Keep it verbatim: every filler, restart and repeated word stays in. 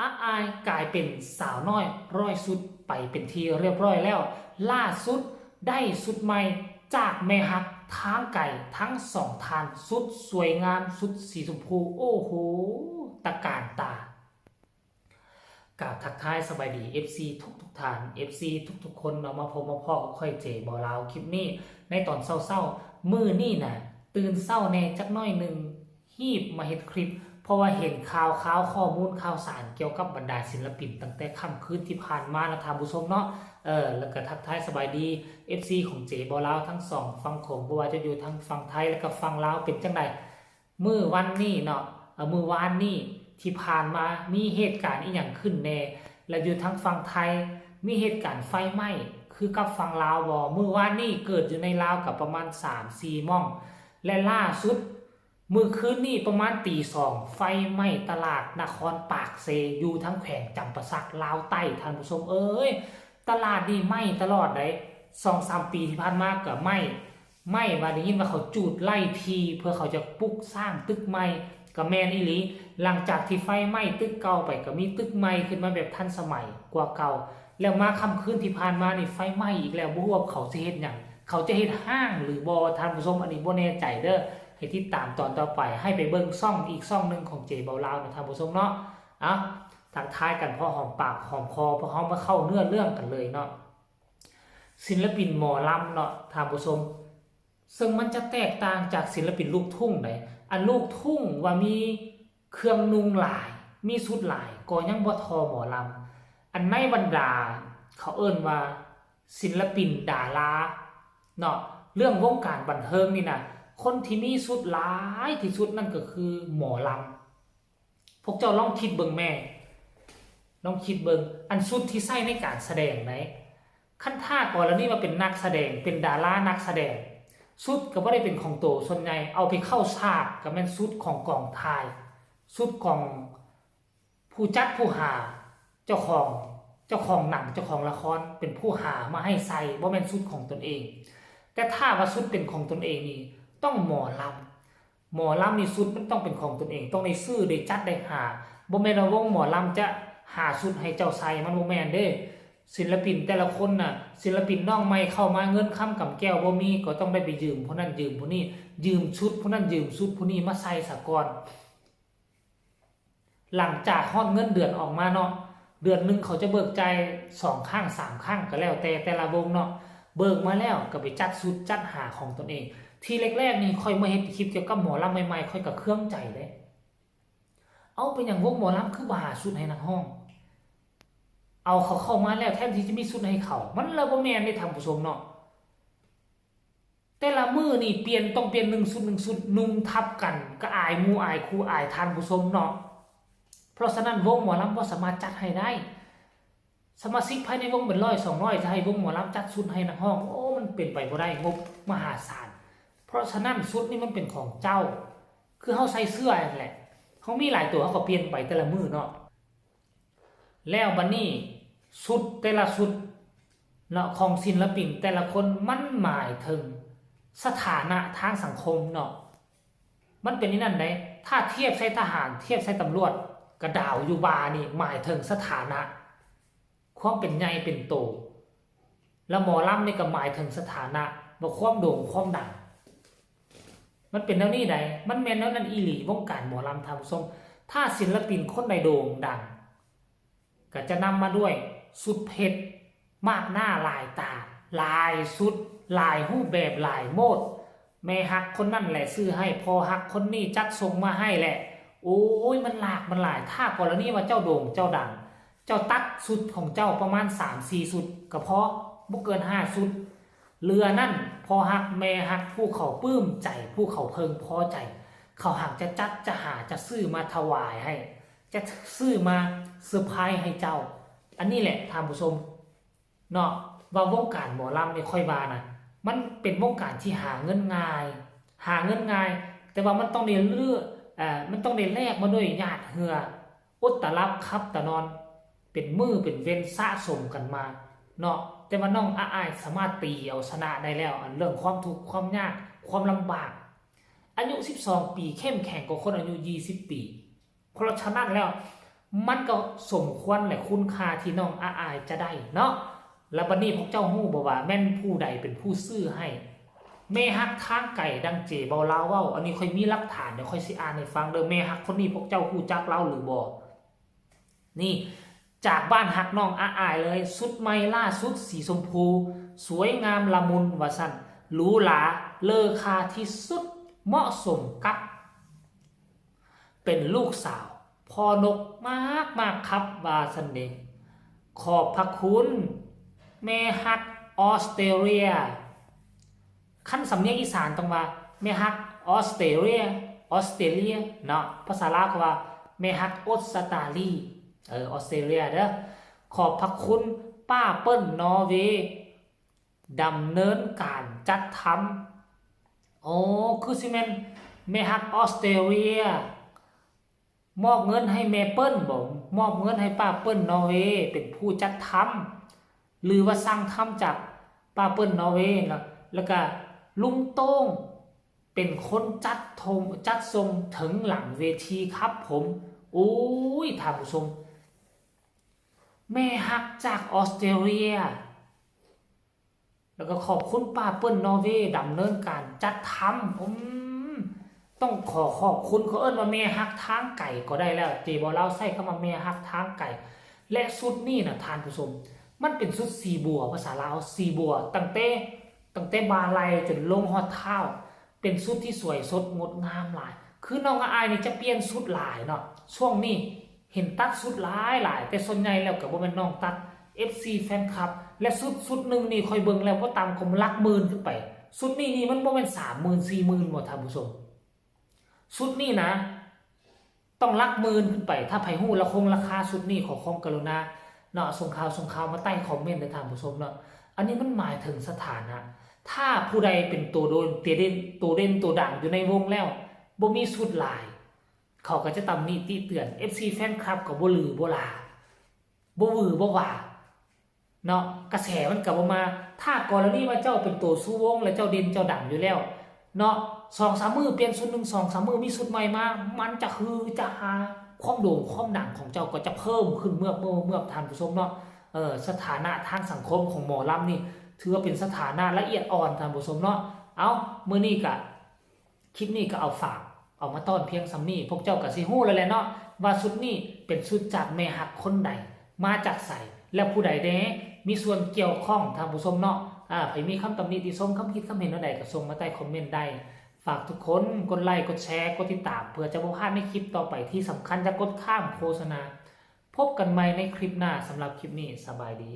อาอายกลายเป็นสาวน้อยร้อยชุดไปเป็นที่เรียบร้อยแล้ว ล่าสุดได้ชุดใหม่จากแม่ฮักทางไกลทั้งสองท่าน ชุดสวยงามชุดสีชมพู โอ้โห ตะการตา กราบทักทายสบายดี เอฟซี ทุกทุกๆท่าน เอฟซี ทุกๆคนเนาะ มาพบมาพ้อกับข้อยเจบ่าวลาวคลิปนี้ ในตอนเช้าๆ มื้อนี้น่ะ ตื่นเช้าแน่จักหน่อยหนึ่ง ฮีบมาเฮ็ดคลิป เพราะว่าเห็นข่าวข่าวข้อมูลข่าวสารเกี่ยวกับบรรดาศิลปินตั้งแต่ค่ำคืนที่ผ่านมานะท่านผู้ชมเนาะ เออ แล้วก็ทักทายสบายดี เอฟซี ของเจบ่าวลาวทั้งสองฝั่งโขง บ่ว่าจะอยู่ทางฝั่งไทยแล้วก็ฝั่งลาวเป็นจังใด มื้อวันนี้เนาะ เอ่อ มื้อวานนี้ที่ผ่านมามีเหตุการณ์อีหยังขึ้นแน่ และอยู่ทางฝั่งไทยมีเหตุการณ์ไฟไหม้คือกับฝั่งลาวบ่ มื้อวานนี้เกิดอยู่ในลาวกับประมาณสามสี่หม่อง และล่าสุดมื้อคืนนี้ประมาณตีสอง ไฟไหม้ตลาดนครปากเซ อยู่ทางแขวงจำปาสัก ลาวใต้ ท่านผู้ชมเอ้ย ตลาดนี่ไหม้ตลอดเลย สองสามปีที่ผ่านมาก็ไหม้ ไหม้ ว่าได้ยินว่าเขาจูดไล่ที่เพื่อเขาจะปลูกสร้างตึกใหม่ ก็แม่นอีหลี หลังจากที่ไฟไหม้ตึกเก่าไปก็มีตึกใหม่ขึ้นมาแบบทันสมัยกว่าเก่า แล้วมาค่ำคืนที่ผ่านมานี่ไฟไหม้อีกแล้ว บ่ฮู้ว่าเขาสิเฮ็ดหยัง เขาจะเฮ็ดห้างหรือบ่ ท่านผู้ชม อันนี้บ่แน่ใจเด้อ ให้ติดตามตอนต่อไป ให้ไปเบิ่งช่องอีกช่องหนึ่งของเจบ่าวลาวนะท่านผู้ชมเนาะ เอ้า ทักทายกันพอหอมปากหอมคอ พอเฮามาเข้าเนื้อเรื่องกันเลยเนาะ ศิลปินหมอลำเนาะท่านผู้ชม ซึ่งมันจะแตกต่างจากศิลปินลูกทุ่งใด อันลูกทุ่งว่ามีเครื่องนุ่งหลาย มีชุดหลาย ก็ยังบ่ทอหมอลำ อันในบรรดาเขาเอิ้นว่าศิลปินดาราเนาะ เรื่องวงการบันเทิงนี่นะ คนที่มีชุดหลายที่สุดนั่นก็คือหมอลำ พวกเจ้าลองคิดเบิ่งแม่ ลองคิดเบิ่ง อันชุดที่ใส่ในการแสดงไหน คันถ้ากรณีว่าเป็นนักแสดง เป็นดารานักแสดง ชุดก็บ่ได้เป็นของโต ส่วนใหญ่เอาไปเข้าฉากก็แม่นชุดของกองถ่าย ชุดของผู้จัดผู้หา เจ้าของ เจ้าของหนัง เจ้าของละคร เป็นผู้หามาให้ใส่ บ่แม่นชุดของตนเอง แต่ถ้าว่าชุดเป็นของตนเองนี่ ต้องหมอลำ หมอลำนี่ชุดมันต้องเป็นของตนเอง ต้องได้ซื้อ ได้จัด ได้หา บ่แม่นว่าวงหมอลำจะหาชุดให้เจ้าใส่ มันบ่แม่นเด้ ศิลปินแต่ละคนน่ะ ศิลปินน้องใหม่เข้ามา เงินคำกำแก้วบ่มี ก็ต้องได้ไปยืมผู้นั้นยืมผู้นี้ ยืมชุดผู้นั้นยืมชุดผู้นี้มาใส่ซะก่อน หลังจากฮอดเงินเดือนออกมาเนาะ เดือนหนึ่งเขาจะเบิกจ่ายสองครั้งสามครั้งก็แล้วแต่แต่ละวงเนาะ เบิกมาแล้วก็ไปจัดชุดจัดหาของตนเอง ทีแรกๆนี่ข้อยมาเฮ็ดคลิปเกี่ยวกับหมอลำใหม่ๆ ข้อยก็เคืองใจเด้ เอ้า เป็นหยังวงหมอลำคือบ่หาชุดให้นักร้อง เอาเขาเข้ามาแล้วแทนที่จะมีชุดให้เขา มันละบ่แม่นเด้ท่านผู้ชมเนาะ แต่ละมื้อนี่เปลี่ยน ต้องเปลี่ยนหนึ่งชุดหนึ่งชุด นุ่งทับกัน ก็อายหมู่อายคู่อายท่านผู้ชมเนาะ เพราะฉะนั้นวงหมอลำบ่สามารถจัดให้ได้ สมาชิกภายในวงเป็นร้อยสองร้อย จะให้วงหมอลำจัดชุดให้นักร้อง โอ้ มันเป็นไปบ่ได้ งบมหาศาล เพราะฉะนั้นชุดนี่มันเป็นของเจ้า คือเฮาใส่เสื้อนั่นแหละ เฮามีหลายตัว เฮาก็เปลี่ยนไปแต่ละมื้อเนาะ แล้วบัดนี้ชุดแต่ละชุดเนาะ ของศิลปินแต่ละคนมันหมายถึงสถานะทางสังคมเนาะ มันเป็นนี่นั่นได ถ้าเทียบใส่ทหาร เทียบใส่ตำรวจ กะดาวอยู่บ่านี่หมายถึงสถานะ ความเป็นใหญ่เป็นโต แล้วหมอลำนี่ก็หมายถึงสถานะ ว่าความโด่งความดัง มันเป็นแนวนี้ได มันแม่นแนวนั้นอีหลี วงการหมอลำท่านผู้ชม ถ้าศิลปินคนใดโด่งดัง ก็จะนำมาด้วยชุดเพชร มากหน้าหลายตา หลายชุด หลายรูปแบบ หลายโหมด แม่ฮักคนนั้นแหละซื้อให้ พ่อฮักคนนี้จัดส่งมาให้แหละ โอ้ย มันหลากมันหลาย ถ้ากรณีว่าเจ้าโด่งเจ้าดัง เจ้าตัดชุดของเจ้าประมาณสามสี่ชุดก็พอ บ่เกินห้าชุด เหลือนั่น พ่อฮักแม่ฮักผู้เขาปลื้มใจ ผู้เขาเพิ่งพอใจ เขาหากจะจัดจะหาจะซื้อมาถวายให้ จะซื้อมาเซอร์ไพรส์ให้เจ้า อันนี้แหละท่านผู้ชมเนาะ ว่าวงการหมอลำนี่ข้อยว่านะ มันเป็นวงการที่หาเงินง่าย หาเงินง่าย แต่ว่ามันต้องได้เลือก เอ่อ มันต้องได้แลกมาด้วยหยาดเหงื่อ อดตาหลับขับตานอน เป็นมื้อเป็นเว็นสะสมกันมาเนาะ แต่ว่าน้องอาอายสามารถตีเอาชนะได้แล้ว อันเรื่องความทุกข์ความยากความลำบาก อายุสิบสองปีเข้มแข็งกว่าคนอายุยี่สิบปี เพราะฉะนั้นแล้ว มันก็สมควรแหละคุณค่าที่น้องอาอายจะได้เนาะ แล้วบัดนี้พวกเจ้าฮู้บ่ว่าแม่นผู้ใดเป็นผู้ซื้อให้ แม่ฮักทางไกลดังเจเบาลาวเว้า อันนี้ข้อยมีหลักฐาน เดี๋ยวข้อยสิอ่านให้ฟังเด้อ แม่ฮักคนนี้พวกเจ้าฮู้จักลาวหรือบ่ นี่ จากบ้านฮักน้องอาอายเลย ชุดใหม่ล่าสุดสีชมพู สวยงามละมุนว่าซั่น หรูหรา เลอค่าที่สุด เหมาะสมกับ เป็นลูกสาวพ่อนกมากมากครับว่าซั่นเด้ ขอบพระคุณ แม่ฮักออสเตรเลีย คันสำเนียงอีสานต้องว่า แม่ฮักออสเตรเลีย ออสเตรเลียเนาะ ภาษาลาวก็ว่า แม่ฮักออสตาลี เออ ออสเตรเลียเด้อ ขอบพระคุณป้าเปิ้ลนอร์เวย์ ดำเนินการจัดทำ อ๋อ คือสิแม่นแม่ฮักออสเตรเลีย มอบเงินให้แม่เปิ้ลบ่ มอบเงินให้ป้าเปิ้ลนอร์เวย์เป็นผู้จัดทำ หรือว่าสั่งทำจากป้าเปิ้ลนอร์เวย์เนาะ แล้วก็ลุงโต้งเป็นคนจัดทง จัดส่งถึงหลังเวทีครับผม โอ้ย ท่านผู้ชม แม่ฮักจากออสเตรเลีย แล้วก็ขอบคุณป้าเปิ้ลนอร์เวย์ดำเนินการจัดทำ อืม ต้องขอขอบคุณ เขาเอิ้นว่าแม่ฮักทางไกลก็ได้แล้ว เจเบาลาวใช้คำว่าแม่ฮักทางไกล และชุดนี้น่ะท่านผู้ชม มันเป็นชุดสีบัว ภาษาลาว สีบัว ตั้งแต่ ตั้งแต่บ่าไหล่จนลงฮอดเท้า เป็นชุดที่สวยสดงดงามหลาย คือน้องอาอายนี่จะเปลี่ยนชุดหลายเนาะ ช่วงนี้เห็นตัดชุดหลายหลาย แต่ส่วนใหญ่แล้วก็บ่แม่นน้องตัด เอฟซี แฟนคลับ และชุดชุดหนึ่งนี่ข้อยเบิ่งแล้วบ่ต่ำกว่าหลักหมื่นขึ้นไป ชุดนี้นี่มันบ่แม่นสามหมื่นสี่หมื่นบ่ท่านผู้ชม ชุดนี้นะ ต้องหลักหมื่นขึ้นไป ถ้าไผฮู้ละคงราคาชุดนี้ขอความกรุณาเนาะ ส่งข่าว ส่งข่าวมาใต้คอมเมนต์เด้อท่านผู้ชมเนาะ อันนี้มันหมายถึงสถานะ ถ้าผู้ใดเป็นตัวโดน ตัวเด่น ตัวเด่นตัวดังอยู่ในวงแล้ว บ่มีชุดหลาย เขาก็จะตำหนิติเตือน เอฟซี แฟนคลับก็บ่หวือบ่หวา บ่หวือบ่หวา เนาะ กระแสมันก็บ่มา ถ้ากรณีว่าเจ้าเป็นตัวชูวงและเจ้าเด่นเจ้าดังอยู่แล้ว เนาะ สองสามมื้อเปลี่ยนชุด หนึ่งสองสามมื้อมีชุดใหม่มา มันจะฮือจะฮา ความโด่งความดังของเจ้าก็จะเพิ่มขึ้นเมือกเมือกเมือกท่านผู้ชมเนาะ เออ สถานะทางสังคมของหมอลำนี่ ถือว่าเป็นสถานะละเอียดอ่อนท่านผู้ชมเนาะ เอ้า มื้อนี้ก็ คลิปนี้ก็เอาฝาก เอามาต้อนเพียงส่ำนี้ พวกเจ้าก็สิฮู้แล้วแหละเนาะ ว่าชุดนี้เป็นชุดจากแม่ฮักคนใด มาจากไส และผู้ใดแด่ มีส่วนเกี่ยวข้องท่านผู้ชมเนาะ อ่า ไผมีคำตำหนิติชม คำคิดคำเห็นแนวใดก็ส่งมาใต้คอมเมนต์ได้ ฝากทุกคนกดไลค์ กดแชร์ กดติดตาม เพื่อจะบ่พลาดในคลิปต่อไป ที่สำคัญอย่ากดข้ามโฆษณา พบกันใหม่ในคลิปหน้า สำหรับคลิปนี้สบายดี